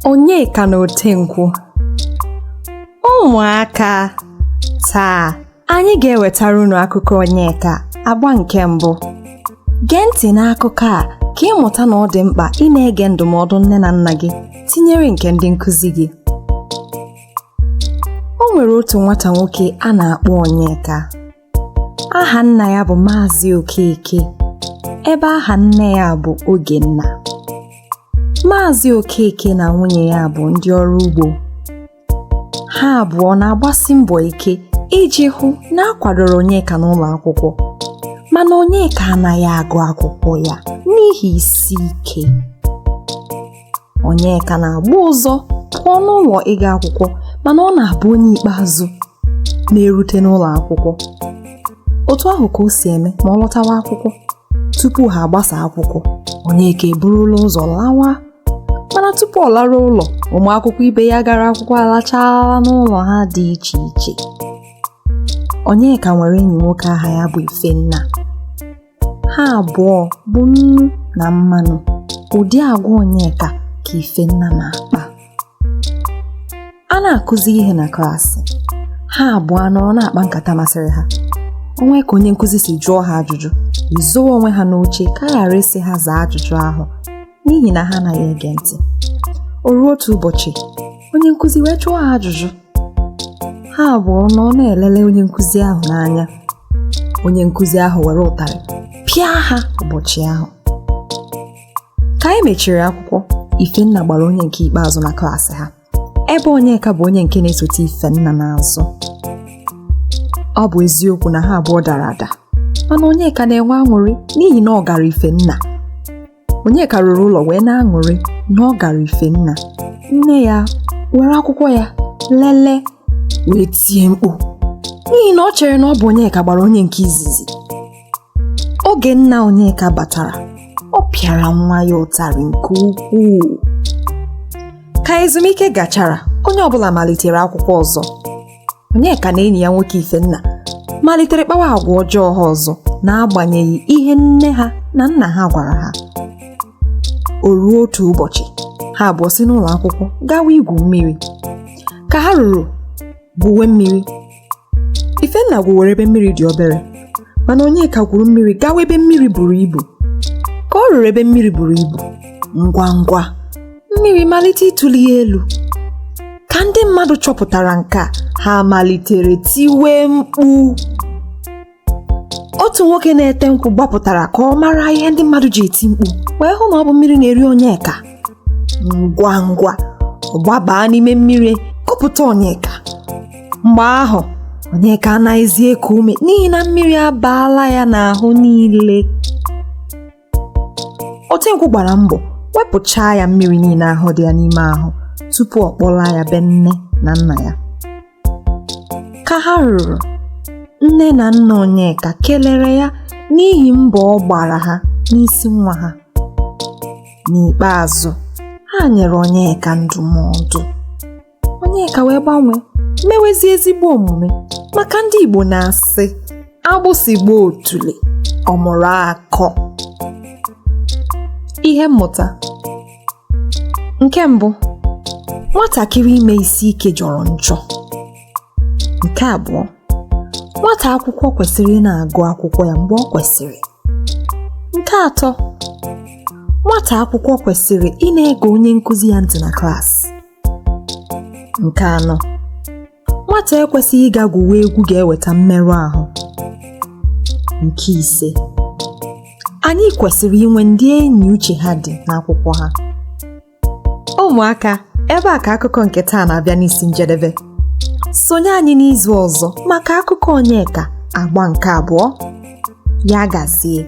Onyeka na Otenkwụ. Ụmụaka, taa anyị ga-ewetara unu akụkọ Onyeka agba nke mbụ. Gee ntị n'akụkọ a ka ị mụta na ọ dị mkpa ị na-ege ndụmọdụ nne na nna gị tinyere nke ndị nkụzi gị. O nwere otu nwata nwoke a na-akpọ Onyeka. Aha nna ya bụ Maazị Okeke, ebe aha nne ya bụ Ogenna. Maazị Okeke na nwunye ya bụ ndị ọrụ ugbo. Ha abụọ na-agbasi mbọ ike iji hụ na a kwadoro Onyeka n'ụlọ akwụkwọ. Mana Onyeka anaghị agụ akwụkwọ ya n'ihi isi ike. Onyeka na-agba ụzọ pụọ n'ụlọ ịga akwụkwọ, mana ọ na-abụ onye ikpeazụ na-erute n'ụlọ akwụkwọ. Otu ahụ ka o si eme ma ọ lọtawa akwụkwọ. Tupu ha agbasa akwụkwọ, Onyeka eburula ụzọ lawa. Mana tupu ọ laruo ụlọ, ụmụ akwụkwọ ibe ya gara akwụkwọ alachaala n'ụlọ ha dị iche iche. Onyeka nwere enyi nwoke aha ya bụ Ifenna. Ha abụọ bụ nnu na mmanụ. Ụdị agwa Onyeka ka Ifenna na-akpa. A na-akụzi ihe na klaasị, ha abụọ anọrọ na-akpa nkata masịrị ha. O nwee ka onye nkụzi si jụọ ha ajụjụ, ezowe onwe ha n'oche ka a ghara ịsị ha zaa ajụjụ ahụ n'ihi na ha anaghị ege ntị. O ruo otu ụbọchị, onye nkụzi wee jụọ ha ajụjụ. Ha abụọ nọ na-elele onye nkụzi ahụ n'anya. Onye nkụzi ahụ were ụtarị pịa ha ụbọchị ahụ. Ka e mechiri akwụkwọ, Ifenna gbara onye nke ikpeazụ na klaasị ha, ebe Onyeka bụ onye nke na-esote Ifenna n'azụ. Ọ bụ eziokwu na ha abụọ dara ada, mana Onyeka na-enwe aṅụrị n'ihi na ọ gara Ifenna. Onyeka ruru ụlọ wee na-aṅụrị na ọ gara Ifenna. Nne ya were akwụkwọ ya lelee wee tie mkpu n'ihi na ọ chere na ọ bụ Onyeka gbara onye nke izizi. Oge nna Onyeka batara, ọ pịara nwa ya ụtarị nke ukwuu. Ka ezumike gachara, onye ọbụla malitere akwụkwọ ọzọ. Onyeka na enyi ya nwoke Ifenna malitere kpawa agwa ọjọọ ha ọzọ n'agbanyeghị ihe nne ha na nna ha gwara ha. O ruo otu ụbọchị, ha abụọ si n'ụlọ akwụkwọ gawa igwu mmiri. Ka ha ruru gwuwe mmiri, Ifenna gwuwere ebe mmiri dị obere, mana Onyeka gwuru mmiri gawa ebe mmiri buru ibu. Ka ọ ruru ebe mmiri buru ibu, ngwa ngwa mmiri malite ịtụli ya elu. Ka ndị mmadụ chọpụtara nke a, ha malitere tiwe mkpu. Otu nwoke na-ete nkwụ gbapụtara ka ọ mara ihe ndị mmadụ ji eti mkpu, wee hụ na ọ bụ mmiri na-eri Onyeka. Ngwa ngwa, ọ gbabaa n'ime mmiri kupụta Onyeka. Mgbe ahụ, Onyeka anaghịzi eku ume n'ihi na mmiri abaala ya n'ahụ niile. Otenkwụ gbara mbọ wepụchaa ya mmiri niile ahụ dị ya n'ime ahụ tupu ọ kpọlaa ya be nne na nna ya. Ka ha ruru, nne na nna Onyeka kelere ya n'ihi mbọ ọ gbara ha n'isi nwa ha. N'ikpeazụ, ha nyere Onyeka ndụmọdụ. Onyeka wee gbanwee, mewezie ezigbo omume, maka ndị Igbo na-asị agbụsị gbaa otule, ọ mụrụ akọ. Ihe mmụta nke mbụ, nwatakịrị ime isi ike jọrọ njọ. Nke abụọ, nwata akwụkwọ kwesịrị ị na-agụ akwụkwọ ya mgbe ọ kwesịrị. Nke atọ, nwata akwụkwọ kwesịrị ị na-ege onye nkụzi ya ntị na klaasị. Nke anọ, nwata ekwesịghị ịga gwuwe egwu ga-eweta mmerụ ahụ. Nke ise, anyị kwesịrị inwe ndị enyi uche ha dị n'akwụkwọ ha. Ụmụaka, ebe a ka akụkọ nke taa na-abịa n'isi njedebe. Sonye anyị n'izu ọzọ maka akụkọ Onyeka agba nke abụọ. Ya gazie.